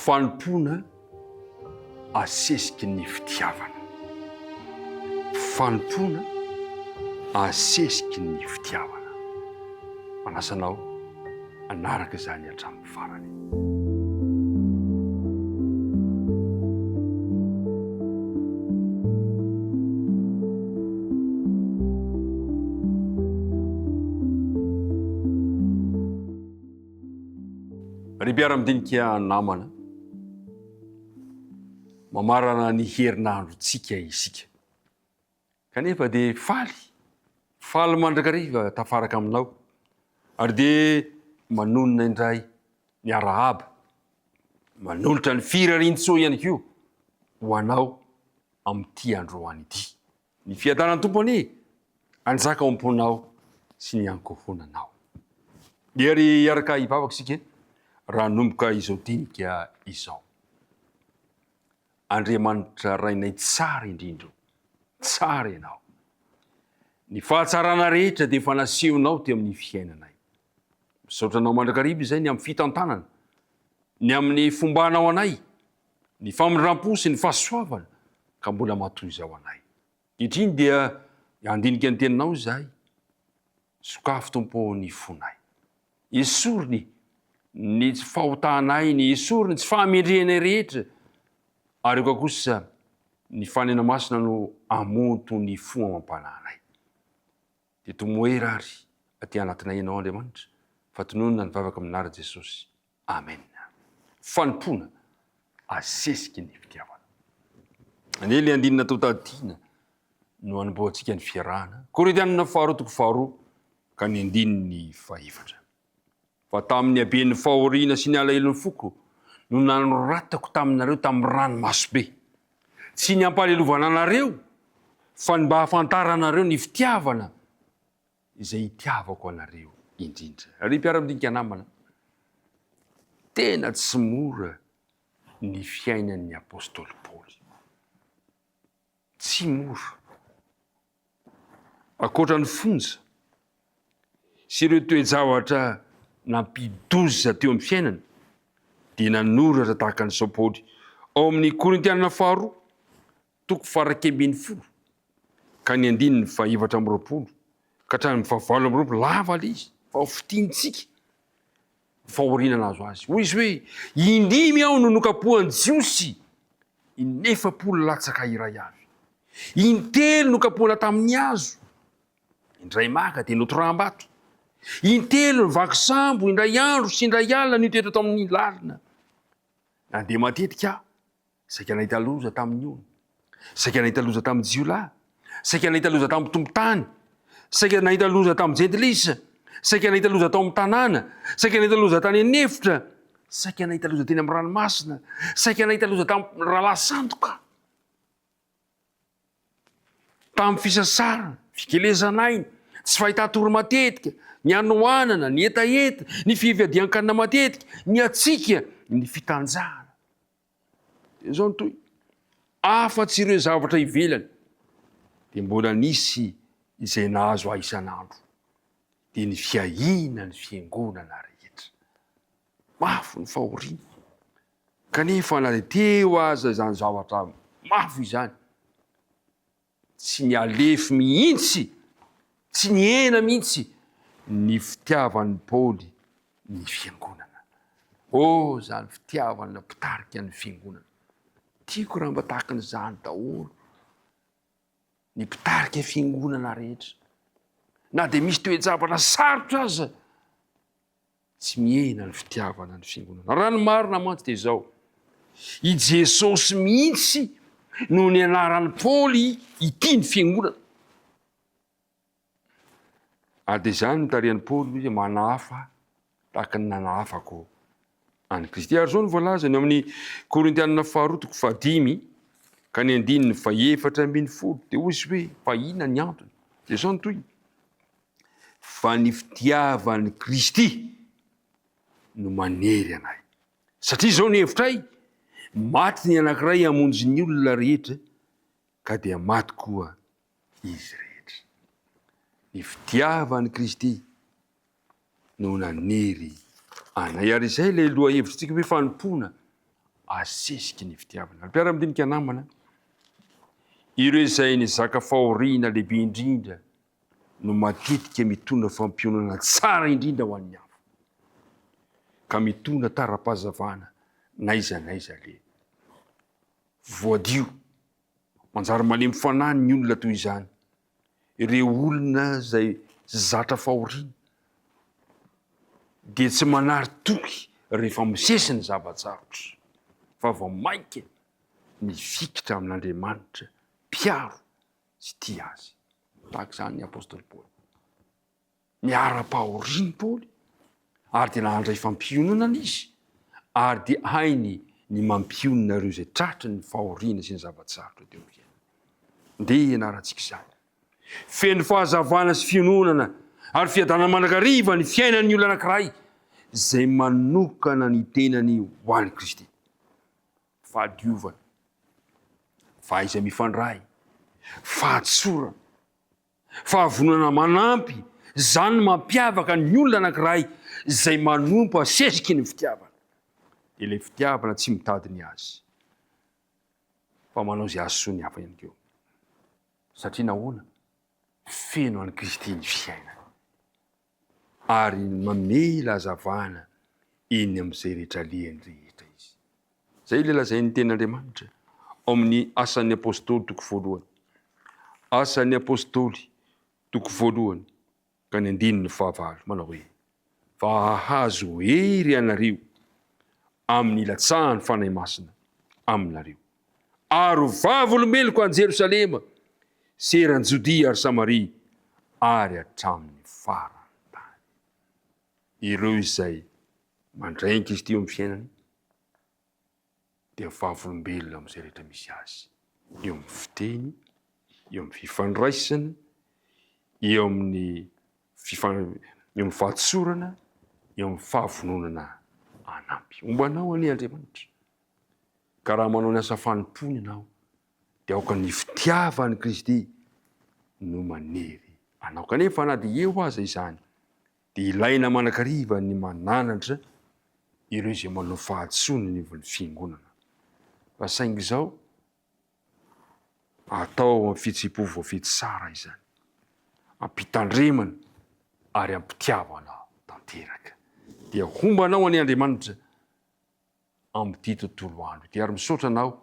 Fanompoana asesiky ny fitiavana. Fanompoana asesiky ny fitiavana. Manasa anao hanaraka izany hatramin'ny farany. Ry mpiara-midinika namana, mamarana ny herinandrontsika isika. Kanefa dia faly, faly mandrakariva tafaraka aminao, ary dia manonona indray ny arahaba, manolotra ny firarian-tsoa ihany koa ho anao amin'ity androany ity. Ny fiadanan'ny Tompo anie hanjaka ao am-ponao sy ny ankohonanao. Dia ry hiaraka hivavaka isika raha hanomboka izao dinika izao. Andriamanitra Rainay tsara indrindra o, tsara Ianao. Ny fahatsarana rehetra dia efa nasehonao teo amin'ny fiainanay. Misaotra Anao mandrakariva izay ny amin'ny fitantanana, ny amin'ny fombanao anay, ny famindram-po sy ny fahasoavana ka mbola matoy izao anay. Ankehitriny dia handinika ny teninao izahay. Sokafy Tompo ô ny fonay. Esory ny ny tsy fahotanay, ny esory ny tsy fahamendrehanay rehetra, ary aoka kosa ny Fanena Masina no hamonto ny fo amam-panahinay. Dia tomoera ary aty anatinay Ianao Andriamanitra, fa tononina ny vavaka amin'ny anaran'i Jesosy. Amen. Fanompoana asesiky ny fitiavana. Anie ilay andininy natao tadidiana no anombohantsika ny fiarahana. Korintianina faharoa toko faharoa ka ny andininy fahefatra. Fa tamin'ny haben'ny fahoriana sy ny alahelon'ny foko no nanoratako taminareo tamin'ny ranomaso be. Tsy ny hampalelovana anareo fa ny mba hahafantaranareo ny fitiavana izay itiavako anareo indrindra. Ry mpiara-midinika namana, tena tsy mora ny fiainan'ny apostoly Paoly. Tsy mora. Ankoatra ny fonja sy ireo toe-javatra nampidoza teo amin'ny fiainany, dia nanoratra tahaka an'izao Paoly ao amin'ny Korintianina faharoa, toko faha-11 ka ny andininy faha-24 ka hatramin'ny faha-28, lava ilay izy, fa ho fintintsika ny fahoriana nahazo azy. Hoy izy hoe, Indimy aho no nokapohan'ny Jiosy, inefapolo latsaka iray avy. Intelo nokapohana tamin'ny hazo, indray maka dia notoraham-bato. Intelo nivaky sambo, indray andro sy indray alina nitoetra tao amin'ny lalina. Nandeha matetika aho, Saika nahita loza tamin'ny ony. Saika nahita loza tamin'ny jiolahy. Saika nahita loza tamin'ny tompon-tany. Saika nahita loza tamin'ny jentilisa. Saika nahita loza tao amin'ny tanàna. Saika nahita loza tany an'efitra. Saika nahita loza teny amin'ny ranomasina. Saika nahita loza tamin'ny rahalahy sandoka. Tamin'ny fisasarana, fikelezana aina, tsy fahitan-tory matetika, ny hanoanana, ny hetaheta, ny fiviadian-kanina matetika, ny hatsiaka, ny fitanjahana. Dia izao ny tohiny, afa-tsy ireo zavatra ivelany, dia mbola nisy izay nahazo ahy isan'andro, dia ny fiahiana ny fiangonana rehetra. Mafy ny fahoriana, kanefa na dia teo aza izany zavatra mafy izany, Tsy nihalefy mihitsy, tsy nihena mihitsy ny fitiavan'i Paoly ny fiangonana. Oh, izany fitiavana mpitarika ny fiangonana. Tiako raha mba tahaka an'izany daholo ny mpitarika fiangonana rehetra. Na dia misy toe-javatra sarotra aza, Tsy mihena ny fitiavana ny fiangonana. Raha ny marina mantsy dia izao, i Jesosy mihitsy no nianaran'i Paoly ity ny fiangonana. Ary dia izany no tarihan'i Paoly hoe manahafa tahaka ny nanahafako an'i Kristy. Ary izao no voalazany ao amin'ny Korintianina faharoa toko fahadimy ka ny andininy fahefatra 18 dia hoy izy hoe fa inona ny antony? Dia izao no tohiny. Fa ny fitiavan'i Kristy no manery anay. Satria izao ny hevitray, maty ny anankiray hamonjy ny olona rehetra, ka dia maty koa izy rehetra. Ny fitiavan'i Kristy no nanery anay. Ary izay ilay lohahevitritsika hoe fanompoana. Asesiky ny fitiavana. Ry mpiara-midinika namana, ireo izay nizaka fahoriana lehibe indrindra no matetika mitondra fampiononana tsara indrindra ho an'ny hafa, ka mitondra tara-pahazavana n'aiza n'aiza aleha. Voadio, manjary malemy fanahy ny olona toy izany, ireo olona izay zatra fahoriana dia tsy manary toky rehefa misesy ny zava-tsarotra, fa vao mainka mifikitra amin'Andriamanitra mpiaro sy tia azy. Tahaka izany ny apostoly Paoly. Niharam-pahoriana i Paoly ary dia nandray fampiononana izy ary dia hainy ny mampionona ireo izay tratry ny fahoriana sy ny zava-tsarotra teo amin'ny fiainana. Ndeha hianarantsika izany. Feno fahazavana sy fiononana ary fiadanana mandrakariva ny fiainan'ny olona anankiray izay manokana ny tenany ho an'i Kristy. Fahadiovana, fahaiza-mifandray, fahatsorana, Fahavononana manampy, izany no mampiavaka ny olona anankiray izay manompo asesiky ny fitiavana. Dia ilay fitiavana tsy mitady ny azy, fa manao izay hahasoa ny hafa ihany koa. Satria nahoana? Feno an'i Kristy ny fiainany. Ary mamela hazavana eny amin'izay rehetra alehany rehetra izy. Izay ilay lazain'ny Tenin'Andriamanitra ao amin'ny Asan'ny Apostoly toko voalohany. Asan'ny Apostoly toko voalohany ka ny andininy fahavalo manao hoe, Fa hahazo hery ianareo amin'ny ilatsahan'ny Fanahy Masina aminareo, ary ho vavolombeloko any Jerosalema sy eran'i Jodia ary Samaria ary hatramin'ny faran'ny tany. Ireo izay mandray an'i Kristy eo amin'ny fiainany dia vavolombelona amin'izay rehetra misy azy, eo amin'ny fiteny, eo amin'ny fifandraisana, eo amin'ny fifan eo amin'ny fahatsorana, eo amin'ny fahavononana hanampy. Homba anao anie Andriamanitra, ka raha manao ny asa fanompoana ianao, dia aoka ny fitiavan'i Kristy no manery anao. Kanefa na dia eo aza izany, dia ilaina mandrakariva ny mananatra ireo izay manao fahadisoana eny anivon'ny fiangonana. Fa saingy izao, atao amin'ny fihetseham-po voafehy tsara izany, am-pitandremana ary am-pitiavana tanteraka. Dia homba anao anie Andriamanitra amin'ity tontolo andro ity ary misaotra anao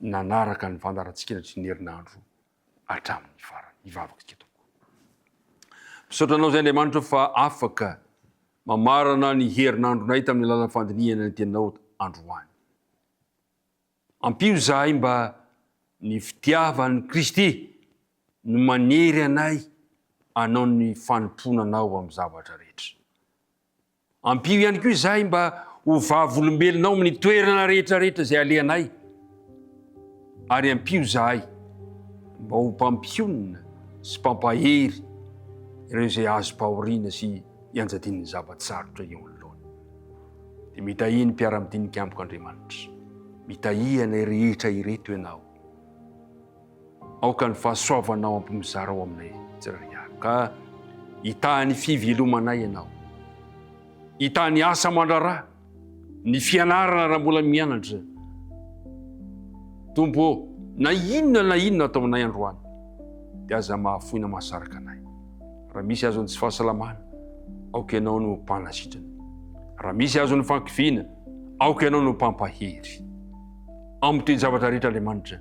nanaraka ny fandaharantsika nandritry ny herinandro hatramin'ny farany. Hivavaka isika tompoko. Misaotra anao izay Andriamanitra fa afaka mamarana ny herinandronay tamin'ny alalan'ny fandinihana ny teninao androany. Ampio izahay mba ny fitiavan'i Kristy no manery anay hanao ny fanompoana anao amin'ny zavatra rehetra. Ampio ihany koa izahay mba ho vavolombelonao amin'ny toerana rehetra rehetra izay alehanay, ary ampio izahay mba ho mpampionona sy mpampahery ireo izay azom-pahoriana sy ianjadian'ny zava-tsarotra eo anoloana. Dia mitahia ny mpiara-midinika amiko Andriamanitra. Mitahia anay rehetra ireto Ianao. Aoka ny fahasoavanao hampimizara ao aminay tsirairay avy, ka hitaha ny fivelomanay Ianao. Hitaha ny asa aman-draharaha, ny fianarana raha mbola mianatra. Tompo ô, na inona na inona ataonay androany, dia aza mahafoy na mahasaraka anay. Raha misy azon'ny tsy fahasalamana, aoka Ianao no mpanasitrana. Raha misy azon'ny fankiviana, aoka Ianao no mpampahery. Amin'ny toe-javatra rehetra Andriamanitra,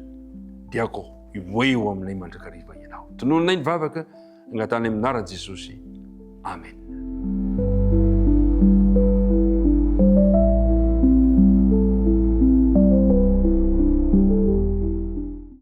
dia aoka ho eo aminay mandrakariva Ianao. Tonononay ny vavaka, angatahana amin'ny anaran'i Jesosy. Amen.